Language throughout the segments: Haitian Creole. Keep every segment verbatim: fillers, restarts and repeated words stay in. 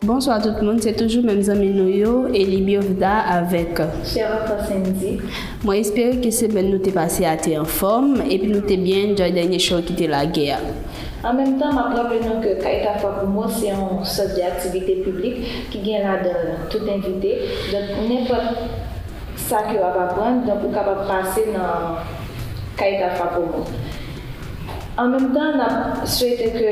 Bonswa tout moun, se toujou menm zanmi nou yo, Eli Biovda avèk. Chè anfan Sendy. Mwen espere ke semèn nou te pase a te anfòm, epi nou te byen enjoy dènye show ki te lage a. An menm tan, m ap raple nou ke Kay Tafa Promo se yon sòt de aktivite piblik ki gen ladan l tout envite. Donk, nenpòt sa ke w ap aprann, donk ou kapab pase nan Kay Tafa Promo. An menm tan, n ap swete ke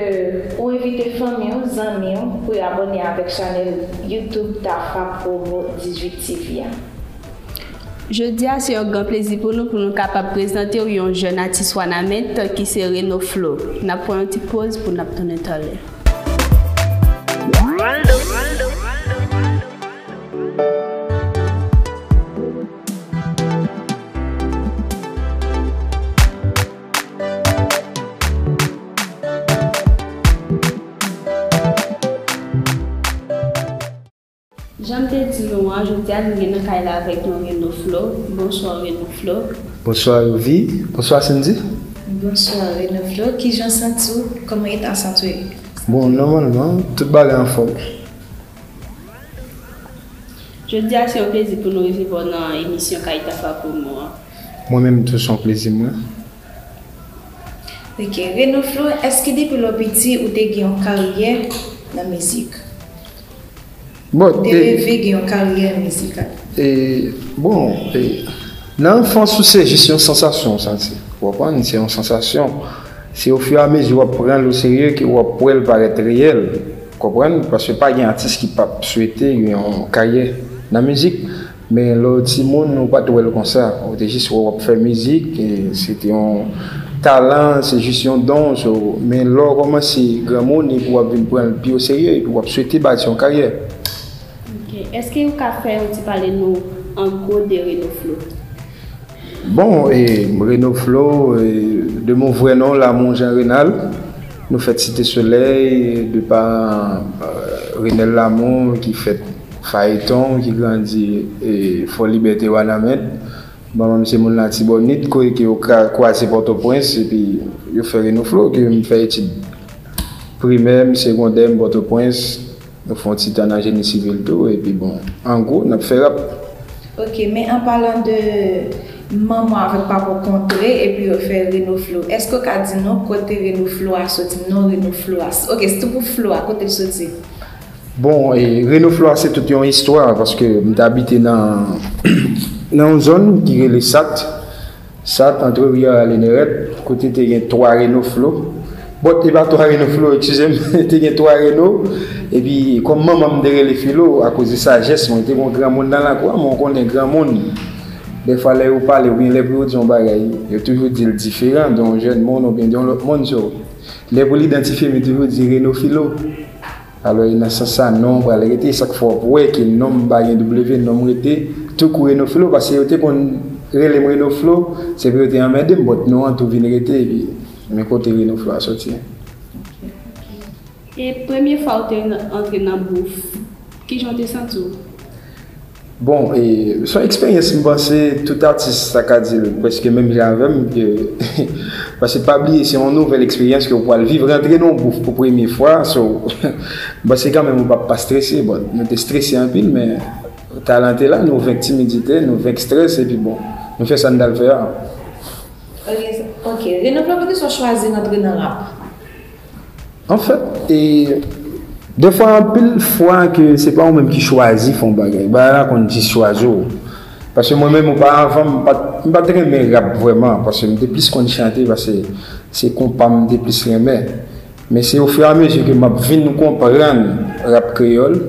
ou envite fanmi w, zanmi w pou yo abòne avèk chanèl YouTube Tafa Promo dizuit TV a. Jodi a, se yon gran plezi pou nou pou nou kapab prezante w yon jèn atis Wanament ki se Reno Flo. N ap pran yon ti poz pou n ap tounen talè. Jan m te di nou an, jodi a nou gen nan kay la avèk nou Reno Flo. Bonswa Reno Flo. Bonswa Youvy. Bonswa Sendy. Bonswa Reno Flo. Kijan w santi w? Kòman eta w santi w ye? Bon, nòmalman, tout bagay anfòm. Jodi a se yon plezi pou nou resevwa w nan emisyon Kay Tafa Promo an. Mwen menm tou se yon plezi mwen. Ok, Reno Flo, èske depi lè w piti ou te gen yon karyè nan mizik? Bon, Ou te reve gen yon karyè mizikal? E, bon, e, nan anfans ou se jis yon sansasyon ou santi. Ou konprann? Se yon sansasyon. Se ofiramezi w ap pran l oserye ke w ap wè l parèt reyèl. Ou konprann? Paske pa gen atis ki p ap swete gen yon karyè nan mizik. Men lè w timoun, ou pa t wè l konsa. Ou te jis wè w ap fè mizik, e se te yon talan, se jis yon don. So, men lè w kòmanse granmoun, epi w ap vin pran l pi oserye, epi w ap swete bati yon karyè. Ok. Èske ou ka fè yon ti pale nou an gwo de Reno Flo? Bon, e, Reno Flo, e, de mon vrai nom, Lamont Jean Renald. Nou fèt Site Solèy, de pa, e, Renel Lamont, ki fèt Fayeton, ki grandi, e, Fò Libète Wanament. Manman m se moun Latibonit, kote ke yo ka kwaze Pòtoprens, epi yo fè Reno Flo, ke m fè etid primè m, segondè m Pòtoprens. Nou fè yon ti tan nan jeni sivil tou, epi bon, an gwo, n ap fè rap. Ok, men an palan de manman avèk papa w kontre epi yo fè Reno Flo, èske w ka di nou kote Reno Flo a soti, non Reno Flo a? Ok, sitou pou Flo a, kote l soti? Bon, e, Reno Flo a se tout yon istwa, paske m te abite nan, nan yon zòn ki rele Sat. Sat, antre Rivière à Leneret, kote te gen twa Reno Flo. Bon, e pa twa Reno Flo, eskize m, te gen twa Reno. Epi, kòm manman m te rele Filo, akoz de sajès mwen, te gen yon granmoun nan lakou a, men w konnen granmoun, dèfwa lè yo pale oubyen lè pou yo di yon bagay, yo toujou di l diferan de yon jèn moun oubyen de yon lòt moun. So, lè pou l idantifye m, li toujou di Reno Filo. Alò, e nan sans sa, non an pral rete. E sa k fè w ap wè ke non m pa gen W, non m rete tou kou Reno Filo, paske yo te konn rele m Reno Flo, se pou yo te anmède m, but non an tou vin rete, epi men kote Reno Flo a soti. E premye fwa ou te antre nan bouf, kijan w te santi w? Bon, e, se yon eksperyans, m panse tout atis ta ka di l prèske menm jan avè m, ke, paske pa bliye, se yon nouvèl eksperyans ke w pral viv, rantre nan yon bouf pou premye fwa, so, m panse kanmenm ou p ap pa strese, bon, nou te strese anpil, men talan te la, nou venk timidite, nou venk strès, epi bon, nou fè sa n t al fè a. Ok, ok. Reno Flo, poukisa w chwazi rantre nan rap? Anfèt, e, dèfwa, anpil fwa ke se pa ou menm ki chwazi fè yon bagay. Bagay la konn jis chwazi w. Paske mwen menm, oparavan, m pa t, m pa t renmen rap vrèman, paske m te plis konn chante, paske se konpa m te plis renmen. Men se ofiramezi ke m ap vin konprann rap kreyòl,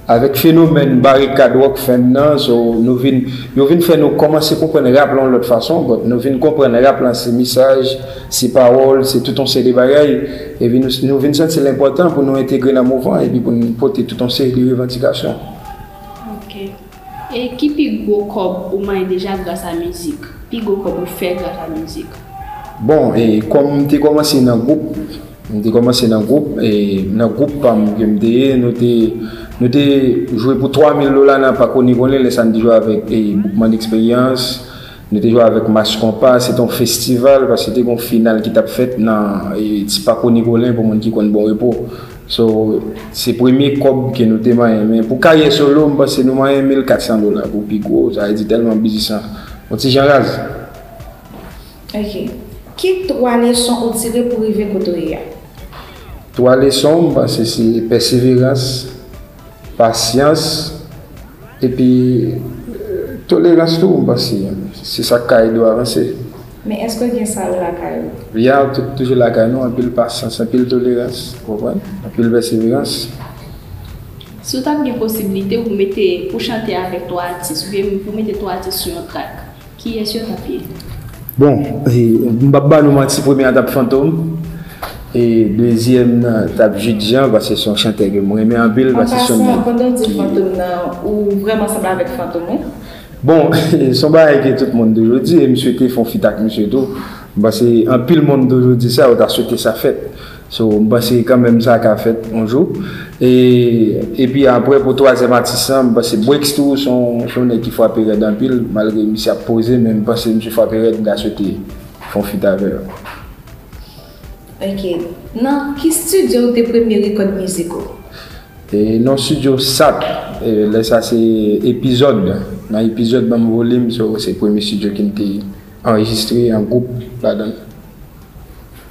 avèk fenomèn barikad Rockfam nan, so, nou vin, yo vin fè nou kòmanse konprann rap lan yon lòt fason, but nou vin konprann rap lan se mesaj, se pawòl, se tout yon seri de bagay, epi nou, nou vin santi l enpòtan pou nou entegre nan mouvman, epi pou n pote tout yon seri de revandikasyon. Ok. E ki pi gwo kòb ou manyen deja gras a mizik? Pi gwo kòb ou fè gras a mizik? Bon, e kòm m te kòmanse nan gwoup, m te kòmanse nan gwoup, e nan gwoup pa m ke m te ye, nou te, nou te jwe pou twa mil dola nan Pak Rony Colin, lè sa n te jwe avèk, e, Boukman Experience, nou te jwe avèk Mass Konpa, se te yon festival, paske te gen yon final ki t ap fèt nan, e, ti Pak Rony Colin pou moun ki konn Bon Repo. So, se premye kòb ke nou te manyen. Men pou karyè solo, m panse nou manyen mil kat san dola pou pi gwo. Sa vle di tèlman biznis lan yon ti jan raz. Ok. Ki twa leson ou tire pou rive kote w ye a? Twa leson, m panse se pèseverans, pasyans, epi tolerans tou, m panse. Se sa k ka ede w avanse. Men èske w gen sa yo lakay ou? Ya, tout toujou lakay nou, anpil pasyans, anpil tolerans, ou konprann? Anpil pèseverans. Si w t ap gen posiblite pou mete, pou chante avèk twa atis, oubyen pou mete twa atis sou yon track, kiyès yo t ap ye? Bon, e, m p ap ba nou manti, premye a t ap Fantom, e dezyèm nan t ap Jude Jean, paske se yon chantè ke m renmen anpil, paske se yon nèg ki... Fantom nan, ou vrèman sanble avèk Fantom, wi. Bon, se yon bagay ke tout moun toujou di, e m swete fè yon feat ak misye tou. M panse anpil moun toujou di sa, yo ta swete sa fèt. So, m panse kanmenm sa ka fèt yon jou. E, epi apre, pou twazyèm atis lan, m panse Breaks tou, se yon, se yon nèg ki frape rèd anpil, malgre misye ap poze, men m panse misye frape rèd, m ta swete fè yon feat avè l. Ok. Nan ki studio ou te premye rekòd mizik ou? E nan studio Sat, e, lè sa se Epizòd. Nan Epizòd, Banm Volim, so, se premye studio ke m te anrejistre an gwoup ladan l.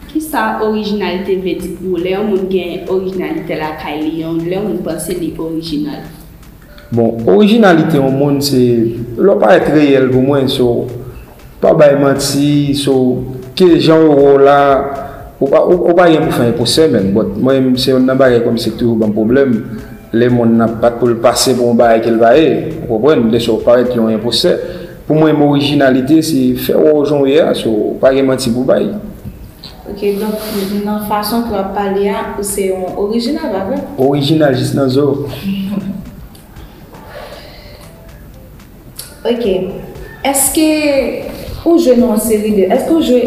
Kisa orijinalite vle di pou ou? Lè yon moun gen orijinalite lakay li, yon, lè yon moun panse li orijinal? Bon, orijinalite yon moun se lè w parèt reyèl pou mwen, so, pa bay manti, so, ke jan yo wè w la, ou pa, ou, ou pa gen pou fè enpwosè menm, but mwen menm se youn nan bagay kòmsi k toujou ban m pwoblèm, lè moun nan bat pou l pase pou yon bagay ke l pa ye, ou konprann, de sa w parèt yon enpwosè. Pou mwen menm orijinalite se fè wè w jan w ye a, so, pa gen manti pou bay. Ok, donk nan fason ke w ap pale a, ou se yon orijinal, pa vre? Orijinal jis nan zo. Ok. Èske ou jwe nan yon seri de, èske ou jwe,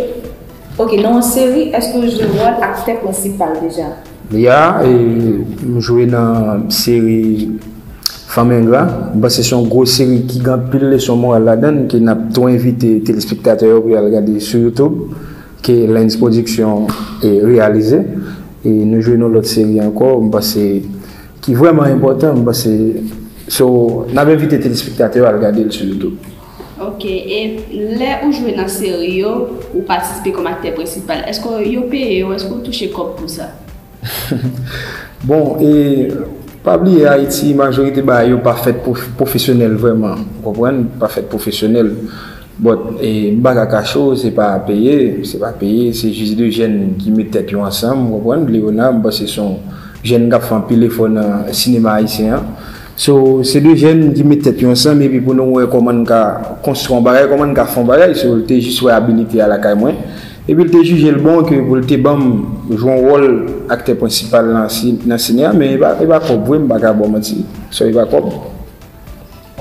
ok, nan yon seri, èske ou jwe wòl aktè prensipal deja? Ya, e, m jwe nan seri Fanm Engra. M panse se yon gwo seri ki gen anpil leson moral ladan l, ke n ap tou envite telespektatè yo pou y al gade sou YouTube, ke Lens Production, e, reyalize. E nou jwe nan lòt seri ankò, m panse, ki vrèman enpòtan, m panse. So, n ap envite telespektatè yo al gade l sou YouTube. Ok, e lè ou jwe nan seri yo, ou patisipe kòm aktè prensipal, èske yo peye w, èske ou touche kòb pou sa? Bon, e pa bliye Ayiti, majorite bagay yo pa fèt pwof-, pwofesyonèl vrèman, ou konprann? Pa fèt pwofesyonèl. But, e, m pa ka kache w, se pa peye, se pa peye, se jis de jèn ki met tèt yo ansanm, ou konprann? Léonard, m panse se yon jèn k ap fè anpil efò nan sinema ayisyen an. So, se de jèn ki met tèt yo ansanm epi pou nou wè kòman n ka konstwi yon bagay, kòman n ka fè yon bagay. So, l te jis wè abilite a lakay mwen. Epi l te jije l bon ke pou l te ban m jwe yon wòl aktè prensipal nan si-, nan sini a, men e pa, e pa kòb vre, m pa ka ba w manti. So, e pa kòb.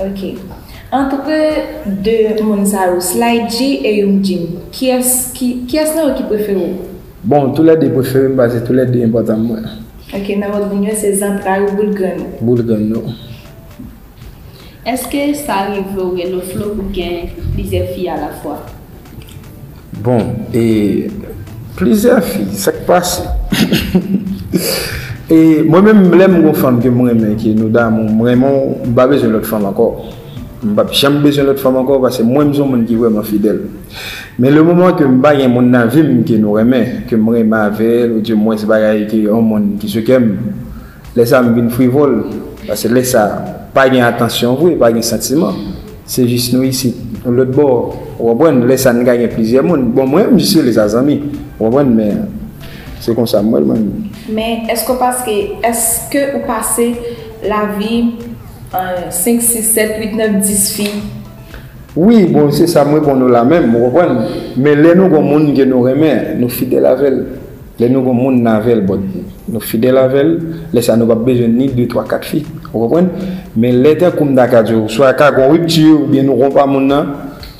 Ok. Antre de moun sa yo, Sly G e Young Jim, kiyès, ki, kiyès nan yo ki prefere w? Bon, toulède prefere m, paske toulède enpòtan pou mwen. Ok, nan lòt moun yo, se Zantray ou Boul Grenn? Boul Grenn, non. Èske sa rive w Reno Flow pou gen plizyè fi alafwa? Bon, e plizyè fi, sa k pase? E mwen menm, lè m gon fanm ke m renmen, ke nou damou, m renmen w, m pa bezwen lòt fanm ankò. M p ap janm bezwen lòt fanm ankò, paske mwen, m se yon moun ki vrèman fidèl. Men le moman ke m pa gen moun nan vi m ke nou renmen, ke m renmen avè l, ou di mwens bagay ke yon moun ki sou kè m, lè sa m vin frivòl, paske lè sa pa gen atansyon vre, pa gen santiman. Se jis nou isit, yon lòt bò, ou konprann? Lè sa n ka gen plizyè moun. Bon, mwen, m jis rele sa zanmi, ou konprann? Men se konsa m wè l, mwen menm. Men èske w paske, èske ou pase lavi, euh, senk, sis, sèt, uit, nèf, dis fi? Wi, bon, se sa m reponn ou la menm, ou konprann? Men lè nou gon moun ke nou renmen, nou fidèl avè l. Lè nou gon moun nan avè l, but nou fidèl avè l, lè sa nou p ap bezwen ni de, twa, kat fi, ou konprann? Men lè tankou m ta ka di w, swa ka gon ripti oubyen nou konpa moun nan,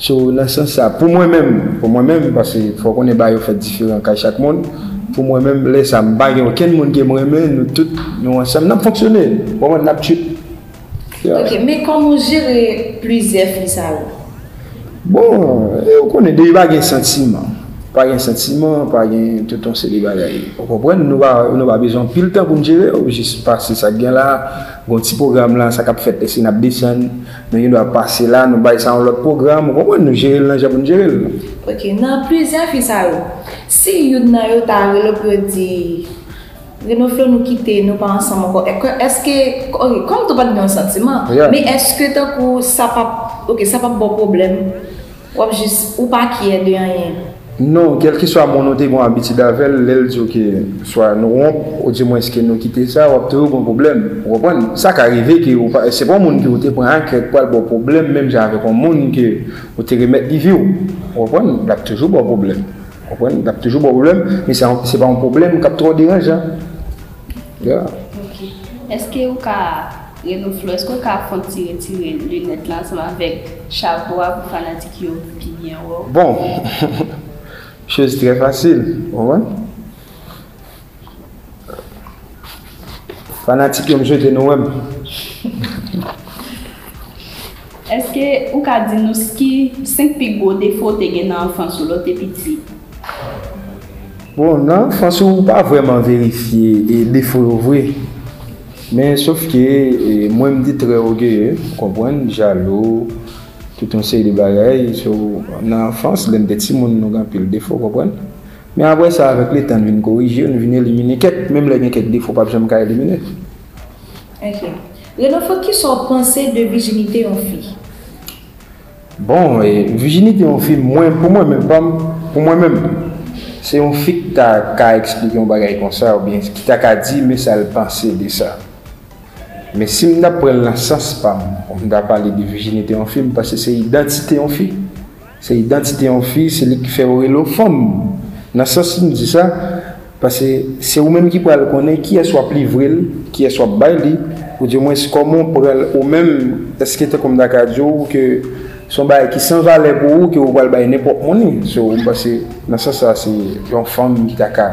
so, nan sans sa, pou mwen menm, pou mwen menm, paske fò w konnen bagay yo fèt diferan kay chak moun, pou mwen menm, lè sa, m pa gen okenn moun ke m renmen, nou tout, nou ansanm, n ap fonksyone, ou konprann, n ap trip. Yeah. Ok, men kòman w jere plizyè fi sa yo? Bon, e ou konnen, depi pa gen santiman, Pa gen santiman, pa gen tout yon seri bagay. Ou konprann? Nou pa, nou pa bezwen anpil tan pou n jere yo, jis pase sa k gen la, gen yon ti pwogram la, sa k ap fèt, èske n ap desann, nou gen dwa pase la, nou bay sa yon lòt pwogram, ou konprann? Nou jere l nan jan pou n jere l. Ok, nan plizyè fi sa yo, si youn nan yo ta rele pou yo di, Reno Flo, nou kite, nou pa ansanm ankò. Èske, èske, ok, kòm tou pa t gen yon santiman, men èske tankou sa p ap, ok, sa p ap ba w pwoblèm? W ap jis, ou pa kyè de anyen. Non, kèlkeswa moun ou te gen yon abitid avè l, lè l di w ke swa nou wonp, oudimwens ke nou kite sa, w ap toujou gen yon pwoblèm. Ou konprann? Sa ka rive ke ou pa, se pa yon moun ke ou te pran a kè k pral ba w pwoblèm, menm jan avèk yon moun ke ou te remèt li vi w. Ou konprann? L ap toujou ba w pwoblèm. Ou konprann? L ap toujou ba w pwoblèm, men se, se pa yon pwoblèm k ap twò deranjan. Yeah. Ok. Èske ou ka, Reno Flo, èske ou ka fè yon ti retire linèt la ansanm avèk chapo a pou fanatik yo pi byen wè w? Bon, choz trè fasil, ou konprann? Fanatik yo, m swete nou wè m. Èske ou ka di nou s- ki senk pi gwo defo w te gen nan anfans ou lè w te piti? Bon, nan anfans ou pa vrèman verifye e defo yo vre. Men sof ke e, mwen m te trè ògeye, ou konprann, jalou, tout yon seri de bagay. So, nan anfans, lè n te timoun, nou gen anpil defo, ou konprann. Men apre sa, avèk letan, n vin korije yo, n vin elimine kèk, menm lè gen kèk defo, p ap janm ka elimine. Ok. Reno Flo, kisa w panse de vijinite yon fi? Bon, e, vijinite yon fi, mwen, pou mwen menm, pa m, pou mwen menm, se yon fi ki ta ka eksplike yon bagay konsa, oubyen ki ta ka di, men sa l panse de sa. Men si m ta pran l nan sans pa m, pou m ta pale de vijinite yon fi, m panse se idantite yon fi. Se idantite yon fi, se li ki fè yo rele w fanm. Nan sans m di sa, paske se ou menm ki pral konnen kiyès w ap livre l, kiyès w ap bay li, oudimwens kòman w pral ou menm, èske tankou m ta ka di w ke se yon bagay ki san valè pou ou, ke ou pral bay nenpòt moun li. So, m panse nan sans sa, se yon fanm ki ta ka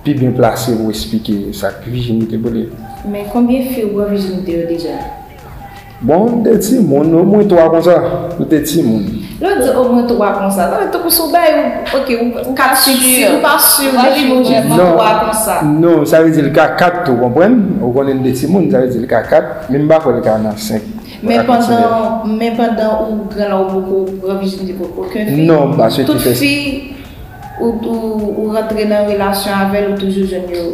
pi byen plase pou eksplike sa k vijinite pou li. Men konbyen fi ou pran vijinite yo deja? Bon, m te timoun, omwen twa konsa. M te timoun. Lè w di omwen twa konsa, sa vle tankou si w bay, ok, ou, ou kat fi, si ou pa si, depi nou jis di twa konsa. Non, sa vle di l ka kat tou, konprann? Ou konnen m te timoun, sa vle di l ka kat, men m pa kwè l ka nan senk. Men pandan, men pandan ou gran la, ou poko pran vijinite pou okenn fi? Non, m pa swete fè sa. Tout fi ou, ou, ou rantre nan relasyon avè l, ou toujou jwenn yo.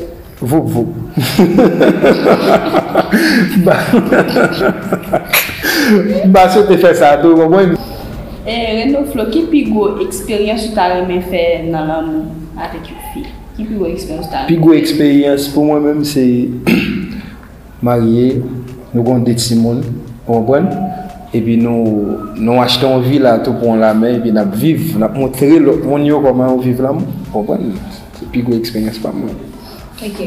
Voup, voup. M pa, m pa swete fè sa tou, konprann? E, Reno Flo, ki pi gwo eksperyans ou ta renmen fè nan lanmou avèk yon fi? Ki pi gwo eksperyans ou ta renmen fè? Pi gwo eksperyans pou mwen menm, se marye, nou gen de timoun, ou konprann? Epi nou, nou achte yon vila tou pran yon lamè, epi n ap viv, n ap montre lòt moun yo kòman yo viv lanmou, ou konprann? Se pi gwo eksperyans pa mwen. Ok.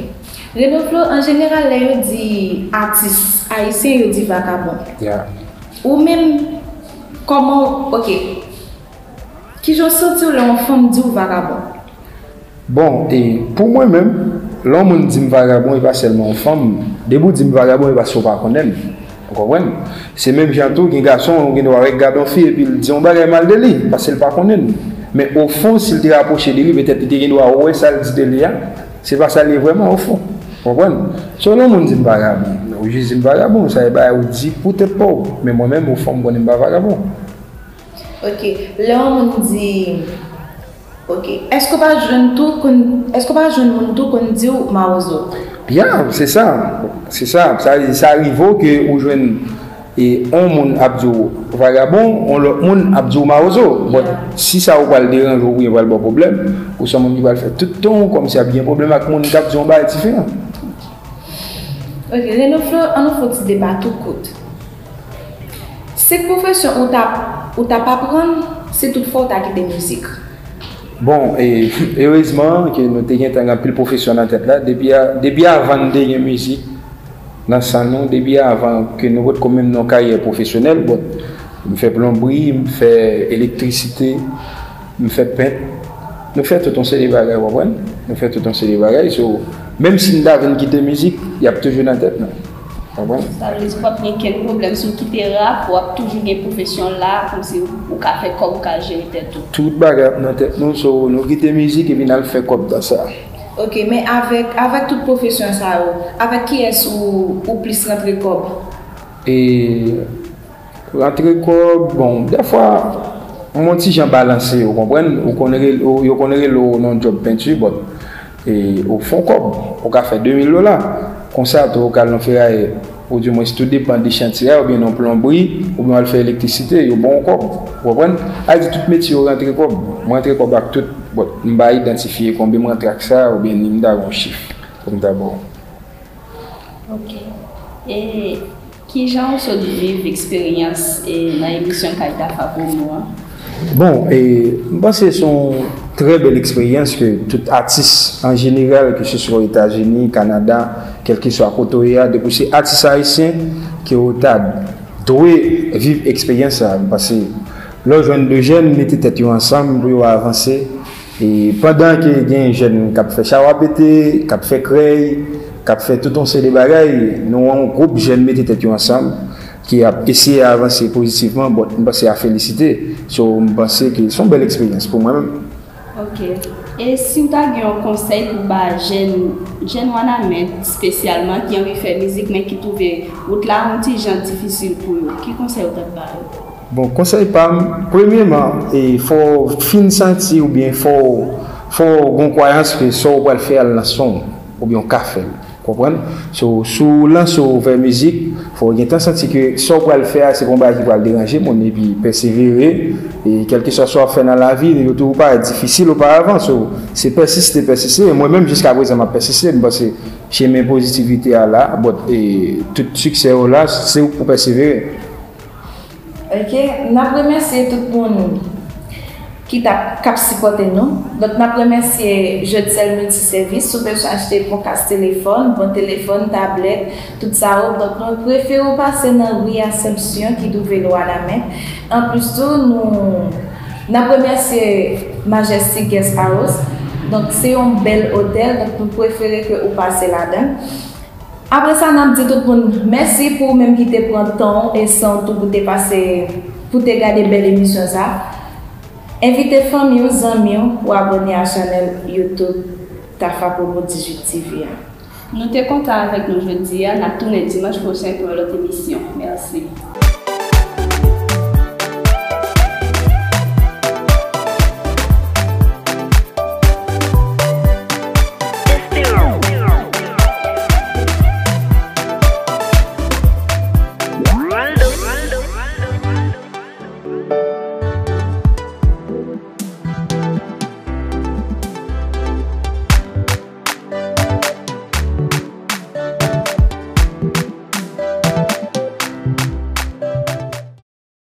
Reno Flo, an jeneral, lè yo di atis ayisyen, yo di vagabon. Yeah. Ou menm, kòman w, ok. Kijan w santi w lè yon fanm di w vagabon? Bon, e pou mwen menm, lè yon moun di m vagabon, e pa sèlman yon fanm. Depi w di m vagabon, e paske w pa konnen m. Ou konprann? Se menm jan tou, gen gason, ou gen dwa wè gade yon fi, epi l di yon bagay mal de li, paske l pa konnen l. Men ofon, si l te rapwoche de li, petèt li te gen dwa wè sa l di de li a, se pa sa l ye vrèman, ofon. Ou konprann? So, lè yon moun di m vagabon, ou jis di m vagabon, sa e bagay ou di pou tèt pa w. Men mwen menm, ofon, m konnen m pa vagabon. Ok, lè yon moun di, ok, èske w pa jwenn tou konn, èske w pa jwenn moun tou konn di w mawozo? Ya, se sa, se sa. Sa vle di, sa rive w ke ou jwenn e yon moun ap di w vagabon, yon lòt moun ap di w mawozo. But si sa ou pral deranje w oubyen pral ba w pwoblèm, ou se yon moun ki pral fè tout tan w kòmsi ap gen pwoblèm ak moun k ap di w yon bagay diferan. Ok, Reno Flo, ann nou fè yon ti deba tou kout. Se pwofesyon ou t ap, ou t ap aprann si toutfwa ou ta kite mizik? Bon, e, erezman ke nou te gentan gen anpil pwofesyon nan tèt la. Depi a, depi avan n te gen mizik nan san nou, depi avan ke nou potko menm nan yon karyè pwofesyonèl, but, m fè plonbri, m fè elektrisite, m fè pent, nou fè tout yon seri de bagay, w konprann? Nou fè tout yon seri de bagay, so, menm si n ta vin kite mizik, y ap toujou nan tèt nou. Konprann? Sa vle di w p ap gen kenn pwoblèm si w kite rap, w ap toujou gen pwofesyon la, kòmsi ou ka fè kòb, ou ka jere tèt ou. Tout bagay ap nan tèt nou, so nou kite mizik epi n al fè kòb nan sa. Ok, men avèk, avèk tout pwofesyon sa yo, avèk kiyès ou, ou plis rantre kòb? E rantre kòb, bon, dèfwa, m yon ti jan balanse, ou konprann? Ou konn rele, ou- yo konn rele w nan djòb penti, but e, ou fè yon kòb, ou ka fè de mil dola. Konsa tou, ou ka al nan ferayè, ou di mwens tou depann de chantye a, oubyen nan plonbri, oubyen w al fè elektrisite, yo ba w yon kòb. Ou konprann? A di tout metye yo rantre kòb. Mwen rantre kòb ak tout, but m pa idantifye konbyen m rantre ak sa, oubyen ni m ta gen yon chif pou m ta ba w. Ok. E kijan ou sot viv eksperyans e nan emisyon Kay Tafa Promo an? Bon, e, m panse se yon trè bèl eksperyans ke tout atis an jeneral, ke se swa Etazini, Kanada, kèlkeswa kote w ye a, depi w se atis ayisyen, ke w ta dwe viv eksperyans sa. M panse lè w jwenn de jèn mete tèt yo ansanm pou yo avanse, e pandan ke gen jèn k ap fè chawa pete, k ap fè krèy, k ap fè tout yon seri de bagay, nou yon gwoup jèn mete tèt yo ansanm ki ap eseye avanse pozitivman, bon, m panse a felisite. So, m panse ke se yon bèl eksperyans pou mwen menm. Ok. E si w ta gen yon konsèy pou ba jèn, jèn Wanament espesyalman ki anvi fè mizik men ki twouve wout la yon ti jan difisil pou yo, ki konsèy ou t ap ba yo? Bon, konsèy pa m, premyeman, e fò w fin santi oubyen fò w, fò w gen kwayans ke sa w pral fè a l nan san w, oubyen w ka fè l. Konprann? So, si w lanse w vè mizik, fò w gentan santi ke sa w pral fè a, se pa yon bagay ki pral deranje moun, epi pèsevere, e kèlkeswa sa w ap fè nan lavi, yo toujou parèt difisil oparavan, so, se pèsiste, pèsiste, e mwen menm jiska prezan m ap pèsiste, m panse chemen pozitivite a la, but, e tout siksè yo la, se ou k pou pèsevere. Ok, n ap remèsye tout moun ki t ap, k ap sipòte nou. Donk, n ap remèsye Jeudsel Multiservice, si w bezwen achte bon kas telefòn, bon telefòn, tablèt, tout sa yo. Donk, nou prefere w pase nan ri Assomption ki twouve l Wanament. Anplis tou, nou, n ap remèsye Majestic Guest House. Donk, se yon bèl otèl, donk nou prefere ke ou pase ladan l. Apre sa, n ap di tout moun mèsi pou ou menm ki te pran tan w e san w tou pou te pase, pou te gade bèl emisyon sa. Envite fanmi w, zanmi w pou abòne a chanèl YouTube Tafa Promo dizuit TV a. Nou te kontan avèk nou jodi a, n ap tounen dimanch pwochen pou yon lòt emisyon. Mèsi.